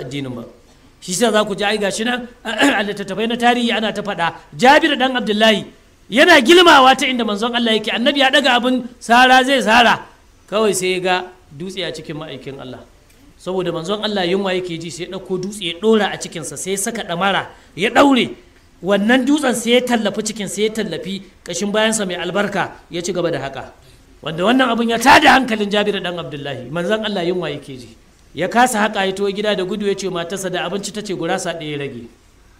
addinin ba. Shi sa za ku ji ai gashi nan a littattafai na tarihi ana ta faɗa, Jabir dan Abdullahi yana gilmawa ta inda manzon Allah yake, annabi ya daga abin sara zai sara, kawai sai ya ga dutse a cikin ma'aikin Allah. Saboda manzon Allah yunwa yake ji, sai ya ɗauko dutse ya ɗora a cikinsa, sai ya saka ɗamara ya ɗaure wannan dutsen, sai ya tallafi cikin, sai ya tallafi ƙashin bayansa mai albarka, ya ci gaba da haka. Wanda wannan abin ya tada hankalin Jabir dan Abdullahi, manzon Allah yunwa yake ji, ya kasa haka, ya to gida da gudu, ya ce matarsa da abinci, ta ce gurasa ɗaya rage.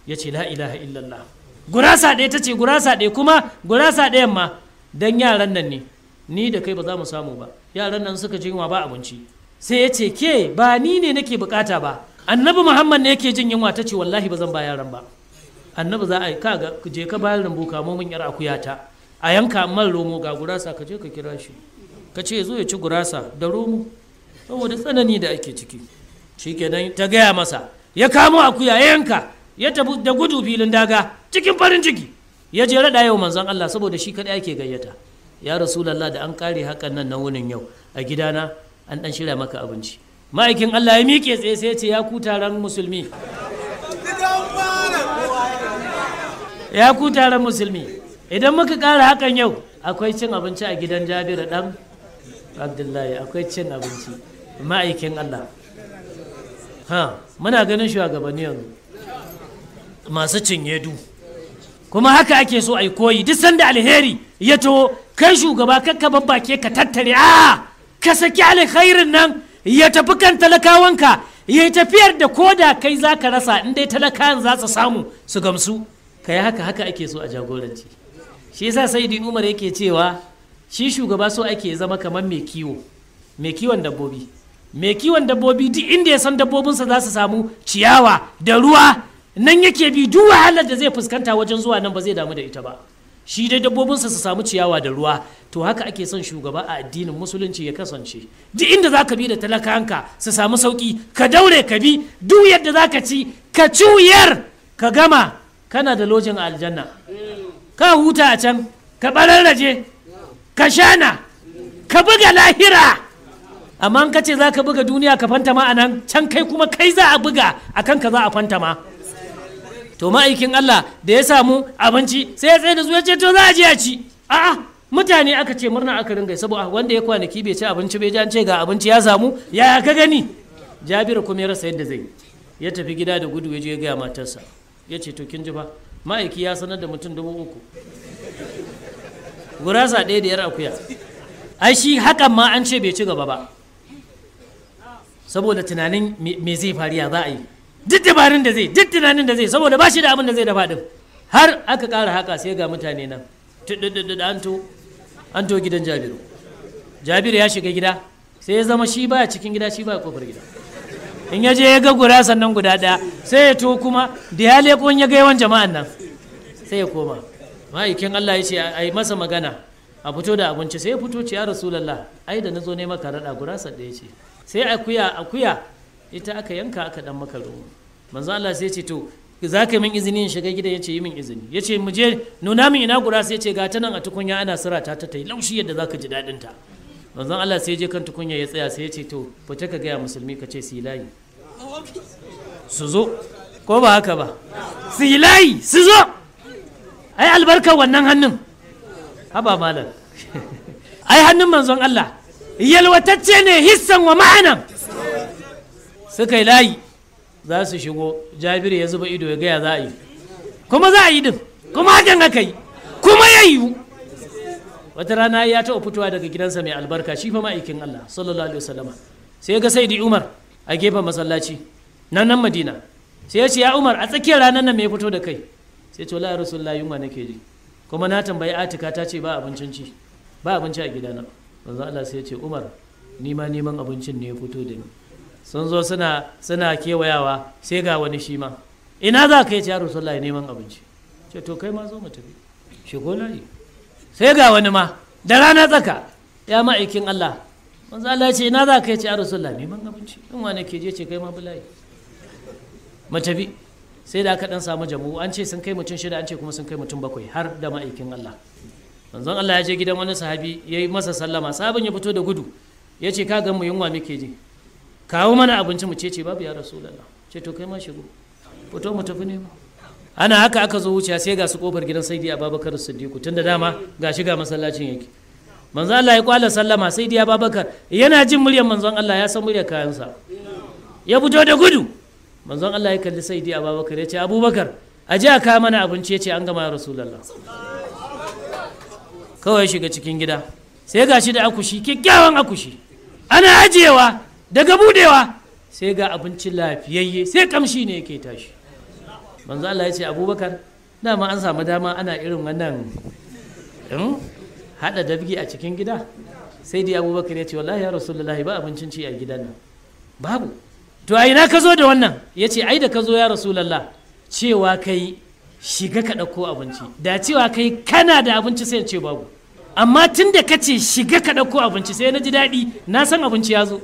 Ya ce la ilaha illallah, gurasa ɗaya, ta ce gurasa ɗaya, kuma gurasa ɗayan ma dan yaran nan ne, ni da kai ba za mu samu ba, yaran nan suka ji yunwa ba abinci. Sai ya ce ke ba ni ne nake bukata ba, annabi Muhammad ne yake jin yunwa. Ta ce wallahi ba zan ba yaran ba, annabi za a yi, kaga je ka bayar rumbu, kamo min yar akuyata a yanka man romo, ga gurasa, ka je ka kira shi ka ce zo ya ci gurasa da romo saboda tsanani da ake ciki. Shikenan ta gaya masa, ya kamo akuya ya yanka, ya tafi da gudu filin daga cikin farin ciki, ya je raɗa yau manzon Allah, saboda shi kaɗai ake gayyata. Ya rasulallah, da an kare hakan nan na wunin yau a gidana an ɗan shirya maka abinci. Ma'aikin Allah ya miƙe tsaye, sai ya ce ya ku taron musulmi, ya ku taron musulmi, idan muka ƙara hakan yau akwai cin abinci a gidan Jabiru ɗan Abdullahi, akwai cin abinci. Ma'aikin Allah, ha muna ganin shugabanni yanzu masu cinye du, kuma haka ake so a yi koyi. Duk sanda alheri ya taho, kai shugaba kakka babbake ka tattare, a ka saki alkhairin nan ya tafi kan talakawanka, ya yi tafiyar da koda kai za ka rasa, in dai talakawan za su samu su gamsu, ka yi haka. Haka ake so a jagoranci. Shi yasa Sayyidi Umar yake cewa shi shugaba so ake zama kamar mai kiwo, mai kiwon dabbobi. Mai kiwon dabbobi duk inda ya san dabbobinsa za su samu ciyawa da ruwa, nan yake bi. Duk wahalar da zai fuskanta wajen zuwa nan ba zai damu da ita ba, shi dai dabbobinsa su samu ciyawa da ruwa. To haka ake son shugaba a addinin musulunci ya kasance. Duk inda za ka bi da talakanka su samu sauki, ka daure ka bi. Duk yadda za ka ci, ka ci wuyar ka gama, kana da lojin a aljanna, ka huta a can, ka bararraje, ka shana, ka buga lahira. Amma in ka ce za ka buga duniya ka fantama a nan, can kai kuma kai za a buga, a kanka za a fantama. To ma'aikin Allah da ya samu abinci sai ya tsaye da su, ya ce to za a je a ci. A'a, mutane aka ce murna aka ringa, saboda wanda ya kwanaki bai ci abinci bai ji an ce ga abinci ya samu, yaya ka gani? Jabiru kuma ya rasa yadda zai, ya tafi gida da gudu, ya je ya gaya matarsa, ya ce to kin ji fa, ma'aiki ya sanar da mutum 3000 gurasa ɗaya da yar akuya. Ai shi hakan ma an ce bai ci gaba ba, saboda tunanin me zai faru, ya za a yi, duk dabarun da zai, duk tunanin da zai, saboda ba shi da abin da zai dafa din. Har aka ƙara haka, sai ga mutane nan tuɗuɗuɗu an to gidan Jabiru. Jabiru ya shiga gida, sai ya zama shi baya cikin gida, shi baya kofar gida. In ya je ya ga gurasan nan guda ɗaya, sai ya to kuma da ya leƙo, in ya ga yawan jama'an nan sai ya koma. Ma'aikin Allah ya ce a yi masa magana a fito da abinci. Sai ya fito, ce ya rasulallah, ai da na zo ne maka raɗa gurasa ɗaya ce, sai akuya akuya ita aka yanka aka dan maka romo. Manzo Allah sai ya ce to za ka yi min izini in shiga gidan? Ya ce yi min izini. Ya ce mu je, nuna min ina gurasa. Ya ce ga ta nan a tukunya ana sirata ta, ta yi laushi yadda za ka ji daɗin ta. Manzon Allah sai ya je kan tukunya ya tsaya, sai ya ce to fita ka gaya musulmi ka ce su yi layi su zo, ko ba haka ba? Su yi layi su zo. Ai albarkar wannan hannun, haba malam, ai hannun manzon Allah yalwatacce ne hissan wa ma'anan. Suka yi layi za su shigo, Jabiru ya zuba ido ya gaya za a yi, kuma za a yi din, kuma hakan aka yi, kuma ya yiwu. Wata rana ya taɓa fitowa daga gidansa mai albarka, shi fa ma'aikin Allah sallallahu alaihi wasallama, sai ya ga Saidi Umar a gefen masallaci nan nan Madina. Sai ya ce ya Umar, a tsakiyar ranar nan me ya fito da kai? Sai ce wallahi Rasulullahi yunwa nake ji, kuma na tambayi Atika ta ce ba abincin ci, ba abinci a gidana. Manzon Allah sai ya ce Umar, ni ma neman abincin ne ya fito da ni. Sun zo suna kewayawa, sai ga wani shi ma, ina za ka yi? Ce ya Rasulullahi neman abinci. Ce to kai ma zo mu tafi, shigo layi. Sai ga wani ma da rana tsaka, ya ma'aikin Allah. Manzo Allah ya ce ina za ka yi? Ce ya Rasulullahi neman abinci, in wani ke je, ce kai ma bi layi mu tafi. Sai da aka dan samu jamu, an ce sun kai mutum 6, an ce kuma sun kai mutum 7 har da ma'aikin Allah. Manzon Allah ya je gidan wani sahabi, ya yi masa sallama, sahabin ya fito da gudu, ya ce ka gan mu yunwa muke ji, kawo mana abinci mu ce. Ce babu ya Rasulullah. Ce to kai ma shigo, fito mu tafi nema. Ana haka aka zo wuciya sai ga su kofar gidan Sayyidi Abubakar Siddiq, tunda dama ga shiga masallacin yake. Manzon Allah ya kwala sallama, Sayyidi Abubakar yana jin muryar manzon Allah, ya san muryar kayansa, ya fito da gudu. Manzon Allah ya kalli Sayyidi Abubakar ya ce, Abubakar, a ji a kawo mana abinci. Ya ce, an gama ya Rasulallah. Kawai shiga cikin gida sai ga shi da akushi, kyakkyawan akushi, ana ajiyewa daga budewa sai ga abinci lafiyayye, sai kamshi ne yake tashi. Manzo Allah ya ce, Abubakar, dama an samu dama ana irin wannan hada dabgi a cikin gida. Sai dai Abubakar ya ce, wallahi ya Rasulullahi, ba abincin ci a gidan nan, babu. To a ina ka zo da wannan? Ya ce, ai da ka zo ya Rasulallah cewa kai shiga ka ɗauko abinci, da cewa kai kana da abinci sai ce babu, amma tun da ka ce shiga ka ɗauko abinci sai na ji daɗi, na san abinci ya zo.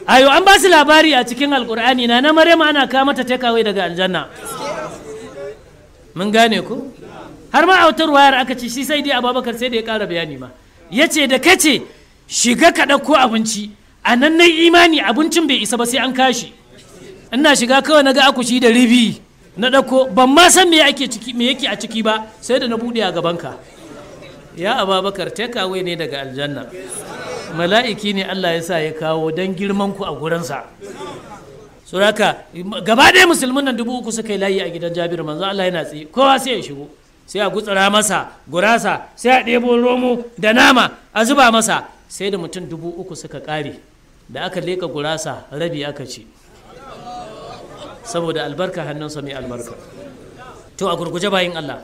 Ayo, an ba su labari a cikin Alkur'ani na Maryam ana kawo mata takeaway daga aljanna. Mun gane ku? Har ma autar wayar aka ce shi sai dai Abubakar sai da ya ƙara bayani ma, ya ce da ka ce shiga ka ɗauko abinci, a nan na imani abincin bai isa ba sai an kashi. Ina shiga kawai na ga akushi da ribi, na ɗauko, ban ma san me yake ciki, me yake a ciki ba sai da na buɗe a gabanka. Ya Ababakar, takeaway ne daga aljanna, mala'iki ne Allah ya sa ya kawo don girman ku a gurinsa. Suraka gaba ɗaya musulmin nan 3000 suka yi layi a gidan Jabiru. Manzo Allah yana tsaye, kowa sai ya shigo, sai a gutsura masa gurasa, sai a ɗebo romo da nama a zuba masa, sai da mutum 3000 suka ƙare. Da aka leka gurasa rabi aka ci, saboda albarka hannunsa mai albarka. To a gurguje bayin Allah.